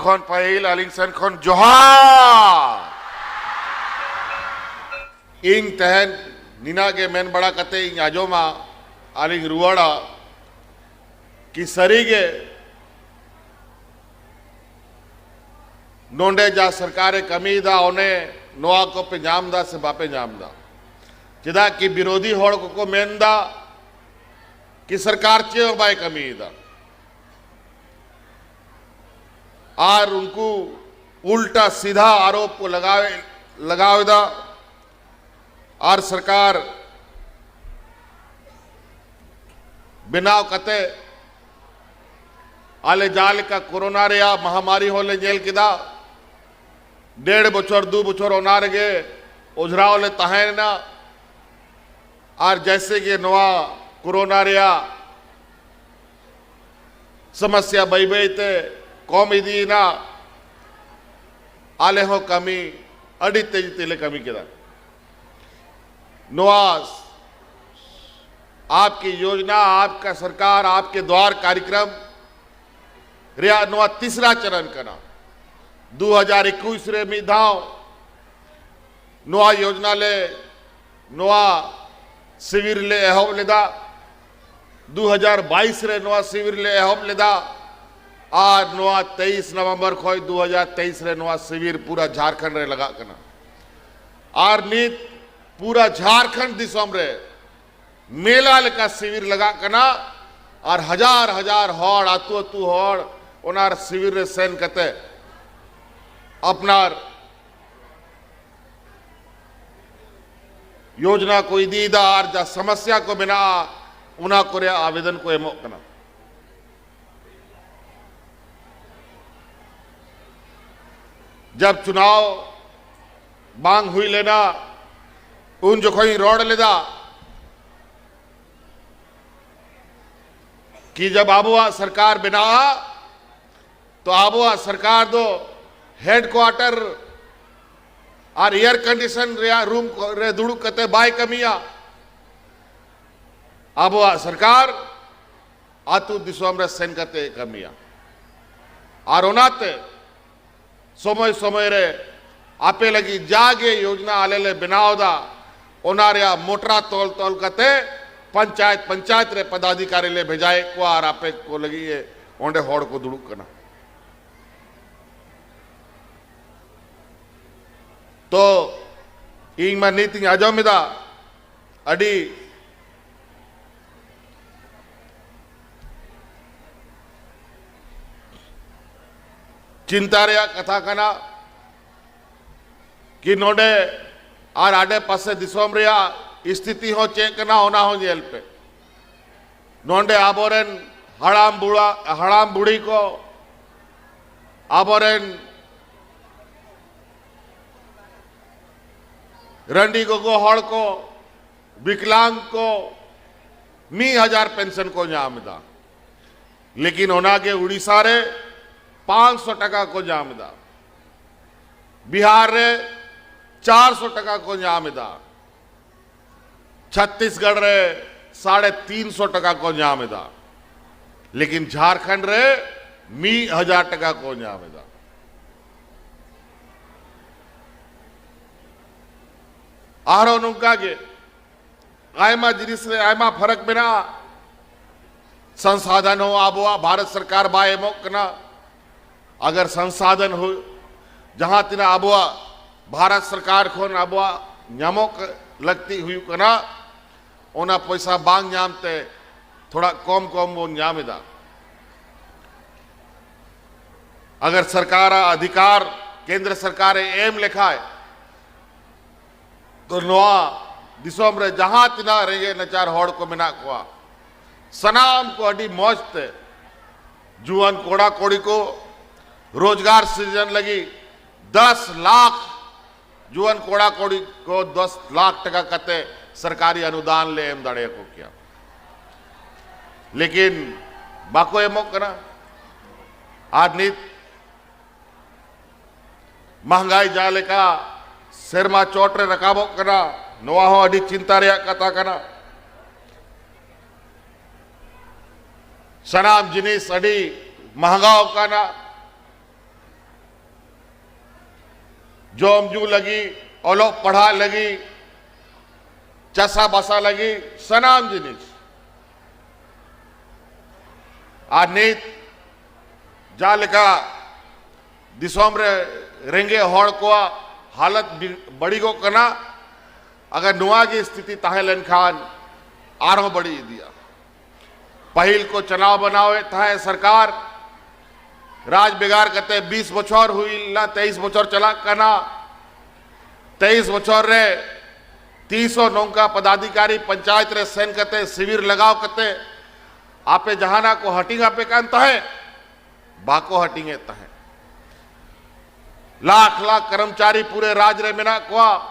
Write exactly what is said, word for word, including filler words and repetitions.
ᱠᱷᱚᱱ ᱯᱟᱹᱦᱤᱞ ᱟᱹᱞᱤᱧ ᱥᱮᱱ ᱠᱷᱚᱱ ᱡᱚᱦᱟᱨ᱾ ᱤᱧ ᱛᱮᱦᱮᱧ ᱱᱤᱱᱟᱹᱜ ᱜᱮ ᱢᱮᱱ ᱵᱟᱲᱟ ᱠᱟᱛᱮ ᱤᱧ ᱟᱸᱡᱚᱢᱟ ᱟᱨᱤᱧ ᱨᱩᱣᱟᱹᱲᱟ ᱠᱤ ᱥᱟᱹᱨᱤᱜᱮ ᱱᱚᱰᱮ ᱡᱟ ᱥᱚᱨᱠᱟᱨᱮ ᱠᱟᱹᱢᱤᱭᱮᱫᱟ, ᱚᱱᱮ ᱱᱚᱣᱟ ᱠᱚᱯᱮ ᱧᱟᱢ ᱮᱫᱟ ᱥᱮ ᱵᱟᱯᱮ ᱧᱟᱢ ᱮᱫᱟ? ᱪᱮᱫᱟᱜ ᱠᱤ ᱵᱤᱨᱳᱫᱷᱤ ᱦᱚᱲ ᱠᱚᱠᱚ ᱢᱮᱱ ᱮᱫᱟ ᱠᱤ ᱥᱚᱨᱠᱟᱨ ᱪᱮᱫ ᱦᱚᱸ ᱵᱟᱭ ᱠᱟᱹᱢᱤᱭᱮᱫᱟ᱾ ᱟᱨ ᱩᱱᱠᱩ ᱩᱞᱴᱟ ᱥᱤᱫᱷᱟ ᱟᱨᱳᱯ ᱠᱚ ᱞᱟᱜᱟᱣᱮ-, ᱞᱟᱜᱟᱣ ᱮᱫᱟ᱾ ᱟᱨ ᱥᱚᱨᱠᱟᱨ ᱵᱮᱱᱟᱣ ᱠᱟᱛᱮ ᱟᱞᱮ ᱡᱟᱦᱟᱸ ᱞᱮᱠᱟ ᱠᱳᱨᱳᱱᱟ ᱨᱮᱭᱟᱜ ᱢᱟᱦᱟᱢᱟᱨᱤ ᱦᱚᱸᱞᱮ ᱧᱮᱞ ᱠᱮᱫᱟ, ᱰᱮᱲ ᱵᱚᱪᱷᱚᱨ, ᱫᱩ ᱵᱚᱪᱷᱚᱨ ᱚᱱᱟ ᱨᱮᱜᱮ ᱚᱡᱽᱨᱟᱣ ᱞᱮ ᱛᱟᱦᱮᱸᱭᱮᱱᱟ᱾ ᱟᱨ ᱡᱮᱭᱥᱮ ᱜᱮ ᱱᱚᱣᱟ ᱠᱳᱨᱳᱱᱟ ᱨᱮᱭᱟᱜ ᱥᱚᱢᱚᱥᱭᱟ ᱵᱟᱹᱭ ᱵᱟᱹᱭ ᱛᱮ ᱠᱚᱢ ᱤᱫᱤᱭᱮᱱᱟ, ᱟᱞᱮ ᱦᱚᱸ ᱠᱟᱹᱢᱤ ᱟᱹᱰᱤ ᱛᱮᱡ ᱛᱮᱞᱮ ᱠᱟᱹᱢᱤ ᱠᱮᱫᱟ᱾ ᱱᱚᱣᱟ ᱟᱯᱠᱤ ᱭᱳᱡᱽᱱᱟ, ᱟᱯᱠᱟ ᱥᱚᱨᱠᱟᱨ, ᱟᱯᱠᱮ ᱫᱣᱟᱨ ᱠᱟᱨᱭᱚᱠᱨᱚᱢ ᱨᱮᱭᱟᱜ ᱱᱚᱣᱟ ᱛᱤᱥᱨᱟ ᱪᱚᱨᱚᱱ ᱠᱟᱱᱟ᱾ ᱫᱩ ᱦᱟᱡᱟᱨ ᱮᱠᱩᱥ ᱨᱮ ᱢᱤᱫ ᱫᱷᱟᱣ ᱱᱚᱣᱟ ᱭᱳᱡᱽᱱᱟ ᱞᱮ, ᱱᱚᱣᱟ ᱥᱤᱵᱤᱨ ᱞᱮ ᱮᱦᱚᱵ ᱞᱮᱫᱟ᱾ ᱫᱩ ᱦᱟᱡᱟᱨ ᱵᱟᱭᱤᱥ ᱨᱮ ᱱᱚᱣᱟ ᱥᱤᱵᱤᱨ ᱞᱮ ᱮᱦᱚᱵ ᱞᱮᱫᱟ᱾ ᱟᱨ ᱱᱚᱣᱟ ᱛᱮᱭᱤᱥ ᱱᱚᱵᱷᱮᱢᱵᱚᱨ ᱠᱷᱚᱱ ᱫᱩ ᱦᱟᱡᱟᱨ ᱛᱮᱭᱤᱥ ᱨᱮ ᱱᱚᱣᱟ ᱥᱤᱵᱤᱨ ᱯᱩᱨᱟᱹ ᱡᱷᱟᱲᱠᱷᱚᱸᱰ ᱨᱮ ᱞᱟᱜᱟᱜ ᱠᱟᱱᱟ᱾ ᱟᱨ ᱱᱤᱛ ᱯᱩᱨᱟᱹ ᱡᱷᱟᱲᱠᱷᱚᱸᱰ ᱫᱤᱥᱚᱢ ᱨᱮ ᱢᱮᱞᱟ ᱞᱮᱠᱟ ᱥᱤᱵᱤᱨ ᱞᱟᱜᱟᱜ ᱠᱟᱱᱟ᱾ ᱟᱨ ᱦᱟᱡᱟᱨ ᱦᱟᱡᱟᱨ ᱦᱚᱲ, ᱟᱹᱛᱩ ᱟᱹᱛᱩ ᱦᱚᱲ ᱚᱱᱟ ᱥᱤᱵᱤᱨ ᱨᱮ ᱥᱮᱱ ᱠᱟᱛᱮ ᱟᱯᱱᱟᱨ ᱭᱳᱡᱽᱱᱟ ᱠᱚ ᱤᱫᱤᱭᱮᱫᱟ ᱟᱨ ᱡᱟ ᱥᱚᱢᱚᱥᱭᱟ ᱠᱚ ᱢᱮᱱᱟᱜᱼᱟ, ᱚᱱᱟ ᱠᱚᱨᱮ ᱟᱵᱮᱫᱚᱱ ᱠᱚ ᱮᱢᱚᱜ ᱠᱟᱱᱟ᱾ ᱡᱟᱵ ᱪᱩᱱᱟᱣ ᱵᱟᱝ ᱦᱩᱭ ᱞᱮᱱᱟ, ᱩᱱ ᱡᱚᱠᱷᱚᱱ ᱤᱧ ᱨᱚᱲ ᱞᱮᱫᱟ ᱠᱤ ᱡᱟᱵ ᱟᱵᱚᱣᱟᱜ ᱥᱚᱨᱠᱟᱨ ᱵᱮᱱᱟᱜᱼᱟ, ᱛᱚ ᱟᱵᱚᱣᱟᱜ ᱥᱚᱨᱠᱟᱨ ᱫᱚ ᱦᱮᱰᱠᱩᱣᱟᱴᱚᱨ ᱟᱨ ᱮᱭᱟᱨ ᱠᱚᱱᱰᱤᱥᱚᱱ ᱨᱮᱭᱟᱜ ᱨᱩᱢ ᱨᱮ ᱫᱩᱲᱩᱵ ᱠᱟᱛᱮ ᱵᱟᱭ ᱠᱟᱹᱢᱤᱭᱟ᱾ ᱟᱵᱚᱣᱟᱜ ᱥᱚᱨᱠᱟᱨ ᱟᱹᱛᱩ ᱫᱤᱥᱚᱢ ᱨᱮ ᱥᱮᱱ ᱠᱟᱛᱮ ᱠᱟᱹᱢᱤᱭᱟ᱾ ᱟᱨ ᱚᱱᱟᱛᱮ ᱥᱚᱢᱚᱭ ᱥᱚᱢᱚᱭ ᱨᱮ ᱟᱯᱮ ᱞᱟᱹᱜᱤᱫ ᱡᱟᱜᱮ ᱭᱳᱡᱽᱱᱟ ᱟᱞᱮ ᱞᱮ ᱵᱮᱱᱟᱣ ᱮᱫᱟ, ᱚᱱᱟ ᱨᱮᱭᱟᱜ ᱢᱚᱴᱨᱟ ᱛᱚᱞ ᱛᱚᱞ ᱠᱟᱛᱮ ᱯᱚᱧᱪᱟᱭᱮᱛ ᱯᱚᱧᱪᱟᱭᱮᱛ ᱨᱮ ᱯᱚᱫᱟᱫᱷᱤᱠᱟᱨᱤ ᱞᱮ ᱵᱷᱮᱡᱟᱭᱮᱫ ᱠᱚᱣᱟ ᱟᱨ ᱟᱯᱮ ᱠᱚ ᱞᱟᱹᱜᱤᱫ ᱚᱸᱰᱮ ᱦᱚᱲ ᱠᱚ ᱫᱩᱲᱩᱵ ᱠᱟᱱᱟ᱾ ᱛᱚ ᱤᱧ ᱢᱟ ᱱᱤᱛ ᱤᱧ ᱟᱸᱡᱚᱢ ᱮᱫᱟ, ᱟᱹᱰᱤ ᱪᱤᱱᱛᱟ ᱨᱮᱭᱟᱜ ᱠᱟᱛᱷᱟ ᱠᱟᱱᱟ ᱠᱤ ᱱᱚᱰᱮ ᱟᱨ ᱟᱰᱮ ᱯᱟᱥᱮ ᱫᱤᱥᱚᱢ ᱨᱮᱭᱟᱜ ᱥᱛᱷᱤᱛᱤ ᱦᱚᱸ ᱪᱮᱫ ᱠᱟᱱᱟ, ᱚᱱᱟ ᱦᱚᱸ ᱧᱮᱞ ᱯᱮ᱾ ᱱᱚᱰᱮ ᱟᱵᱚᱨᱮᱱ ᱦᱟᱲᱟᱢ ᱵᱩᱲᱟ-, ᱦᱟᱲᱟᱢ ᱵᱩᱲᱦᱤ ᱠᱚ, ᱟᱵᱚᱨᱮᱱ ᱨᱟᱺᱰᱤ ᱜᱚᱜᱚ ᱦᱚᱲ ᱠᱚ, ᱵᱤᱠᱞᱟᱝ ᱠᱚ ᱢᱤᱫ ᱦᱟᱡᱟᱨ ᱯᱮᱱᱥᱚᱱ ᱠᱚ ᱧᱟᱢ ᱮᱫᱟ᱾ ᱞᱮᱠᱤᱱ ᱚᱱᱟᱜᱮ ᱩᱲᱤᱥᱥᱟ ᱨᱮ ᱯᱟᱸᱪᱥᱚ ᱴᱟᱠᱟ ᱠᱚ ᱧᱟᱢ ᱮᱫᱟ, ᱵᱤᱦᱟᱨ ᱨᱮ ᱪᱟᱨᱥᱚ ᱴᱟᱠᱟ ᱠᱚ ᱧᱟᱢ ᱮᱫᱟ, ᱪᱷᱚᱛᱤᱥᱜᱚᱲ ᱨᱮ ᱥᱟᱲᱮ ᱛᱤᱱ ᱥᱚ ᱴᱟᱠᱟ ᱠᱚ ᱧᱟᱢ ᱮᱫᱟ, ᱞᱮᱠᱤᱱ ᱡᱷᱟᱲᱠᱷᱚᱸᱰ ᱨᱮ ᱢᱤᱫ ᱦᱟᱡᱟᱨ ᱴᱟᱠᱟ ᱠᱚ ᱧᱟᱢ ᱮᱫᱟ᱾ ᱟᱨᱦᱚᱸ ᱱᱚᱝᱠᱟ ᱜᱮ ᱟᱭᱢᱟ ᱡᱤᱱᱤᱥ ᱨᱮ ᱟᱭᱢᱟ ᱯᱷᱟᱨᱟᱠ ᱢᱮᱱᱟᱜᱼᱟ᱾ ᱥᱚᱝᱥᱟᱫᱷᱚᱱ ᱦᱚᱸ ᱟᱵᱚᱣᱟᱜ ᱵᱷᱟᱨᱚᱛ ᱥᱚᱨᱠᱟᱨ ᱵᱟᱭ ᱮᱢᱚᱜ ᱠᱟᱱᱟ᱾ ᱟᱜᱟᱨ ᱥᱚᱝᱥᱟᱫᱷᱚᱱ ᱦᱩᱭ, ᱡᱟᱦᱟᱸ ᱛᱤᱱᱟᱹᱜ ᱟᱵᱚᱣᱟᱜ ᱵᱷᱟᱨᱚᱛ ᱥᱚᱨᱠᱟᱨ ᱠᱷᱚᱱ ᱟᱵᱚᱣᱟᱜ ᱧᱟᱢᱚᱜ ᱞᱟᱹᱠᱛᱤ ᱦᱩᱭᱩᱜ ᱠᱟᱱᱟ, ᱚᱱᱟ ᱯᱚᱭᱥᱟ ᱵᱟᱝ ᱧᱟᱢ ᱛᱮ ᱛᱷᱚᱲᱟ ᱠᱚᱢ ᱠᱚᱢ ᱵᱚᱱ ᱧᱟᱢ ᱮᱫᱟ᱾ ᱟᱜᱟᱨ ᱥᱚᱨᱠᱟᱨᱟᱜ ᱚᱫᱷᱤᱠᱟᱨ ᱠᱮᱱᱫᱨᱚ ᱥᱚᱨᱠᱟᱨᱮ ᱮᱢ ᱞᱮᱠᱷᱟᱡ, ᱛᱚ ᱱᱚᱣᱟ ᱫᱤᱥᱚᱢ ᱨᱮ ᱡᱟᱦᱟᱸ ᱛᱤᱱᱟᱹᱜ ᱨᱮᱸᱜᱮᱡ ᱱᱟᱪᱟᱨ ᱦᱚᱲ ᱠᱚ ᱢᱮᱱᱟᱜ ᱠᱚᱣᱟ, ᱥᱟᱱᱟᱢ ᱠᱚ ᱟᱹᱰᱤ ᱢᱚᱡᱽ ᱛᱮ ᱡᱩᱣᱟᱹᱱ ᱠᱚᱲᱟ ᱠᱩᱲᱤ ᱠᱚ ᱨᱳᱡᱽᱜᱟᱨ ᱥᱤᱨᱡᱚᱱ ᱞᱟᱹᱜᱤᱫ ᱫᱚᱥ ᱞᱟᱠᱷ ᱡᱩᱣᱟᱹᱱ ᱠᱚᱲᱟ ᱠᱩᱲᱤ ᱠᱚ ᱫᱚᱥ ᱞᱟᱠᱷ ᱴᱟᱠᱟ ᱠᱟᱛᱮ ᱥᱚᱨᱠᱟᱨᱤ ᱚᱱᱩᱫᱟᱱ ᱞᱮ ᱮᱢ ᱫᱟᱲᱮᱭᱟᱠᱚ ᱠᱮᱭᱟ᱾ ᱞᱮᱠᱤᱱ ᱵᱟᱠᱚ ᱮᱢᱚᱜ ᱠᱟᱱᱟ᱾ ᱟᱨ ᱱᱤᱛ ᱢᱟᱦᱜᱟᱭ ᱡᱟᱦᱟᱸ ᱞᱮᱠᱟ ᱥᱮᱨᱢᱟ ᱪᱚᱴ ᱨᱮ ᱨᱟᱠᱟᱵᱚᱜ ᱠᱟᱱᱟ, ᱱᱚᱣᱟ ᱦᱚᱸ ᱟᱹᱰᱤ ᱪᱤᱱᱛᱟ ᱨᱮᱭᱟᱜ ᱠᱟᱛᱷᱟ ᱠᱟᱱᱟ᱾ ᱥᱟᱱᱟᱢ ᱡᱤᱱᱤᱥ ᱟᱹᱰᱤ ᱢᱟᱦᱜᱟᱣ ᱠᱟᱱᱟ᱾ ᱡᱚᱢ ᱧᱩ ᱞᱟᱹᱜᱤᱫ, ᱚᱞᱚᱜ ᱯᱟᱲᱦᱟᱜ ᱞᱟᱹᱜᱤᱫ, ᱪᱟᱥᱟ ᱵᱟᱥᱟ ᱞᱟᱹᱜᱤᱫ, ᱥᱟᱱᱟᱢ ᱡᱤᱱᱤᱥ᱾ ᱟᱨ ᱱᱤᱛ ᱡᱟᱦᱟᱸ ᱞᱮᱠᱟ ᱫᱤᱥᱚᱢ ᱨᱮ ᱨᱮᱸᱜᱮᱡ ᱦᱚᱲ ᱠᱚᱣᱟᱜ ᱦᱟᱞᱚᱛ ᱵᱤ-, ᱵᱟᱹᱲᱤᱡᱚᱜ ᱠᱟᱱᱟ, ᱟᱜᱟᱨ ᱱᱚᱣᱟ ᱜᱮ ᱥᱛᱷᱤᱛᱤ ᱛᱟᱦᱮᱸ ᱞᱮᱱᱠᱷᱟᱱ ᱟᱨᱦᱚᱸ ᱵᱟᱹᱲᱤᱡ ᱤᱫᱤᱜᱼᱟ᱾ ᱯᱟᱹᱦᱤᱞ ᱠᱚ ᱪᱟᱞᱟᱣ ᱵᱟᱱᱟᱣᱮᱫ ᱛᱟᱦᱮᱸ ᱥᱚᱨᱠᱟᱨ, ᱨᱟᱡᱽ ᱵᱷᱮᱜᱟᱨ ᱠᱟᱛᱮ ᱵᱤᱥ ᱵᱚᱪᱷᱚᱨ ᱦᱩᱭ ᱞᱮᱱᱟ, ᱛᱮᱭᱤᱥ ᱵᱚᱪᱷᱚᱨ ᱪᱟᱞᱟᱜ ᱠᱟᱱᱟ᱾ ᱛᱮᱭᱤᱥ ᱵᱚᱪᱷᱚᱨ ᱨᱮ ᱛᱤᱥ ᱦᱚᱸ ᱱᱚᱝᱠᱟ ᱯᱚᱫᱟᱫᱷᱤᱠᱟᱨᱤ ᱯᱚᱧᱪᱟᱭᱮᱛ ᱨᱮ ᱥᱮᱱ ᱠᱟᱛᱮ ᱥᱤᱵᱤᱨ ᱞᱟᱜᱟᱣ ᱠᱟᱛᱮ ᱟᱯᱮ ᱡᱟᱦᱟᱱᱟᱜ ᱠᱚ ᱦᱟᱹᱴᱤᱧ ᱟᱯᱮ ᱠᱟᱱ ᱛᱟᱦᱮᱸᱫ? ᱵᱟᱠᱚ ᱦᱟᱹᱴᱤᱧᱮᱫ ᱛᱟᱦᱮᱸᱫ᱾ ᱞᱟᱠᱷ ᱞᱟᱠᱷ ᱠᱚᱨᱢᱪᱟᱨᱤ ᱯᱩᱨᱟᱹ ᱨᱟᱡᱽ ᱨᱮ ᱢᱮᱱᱟᱜ ᱠᱚᱣᱟ,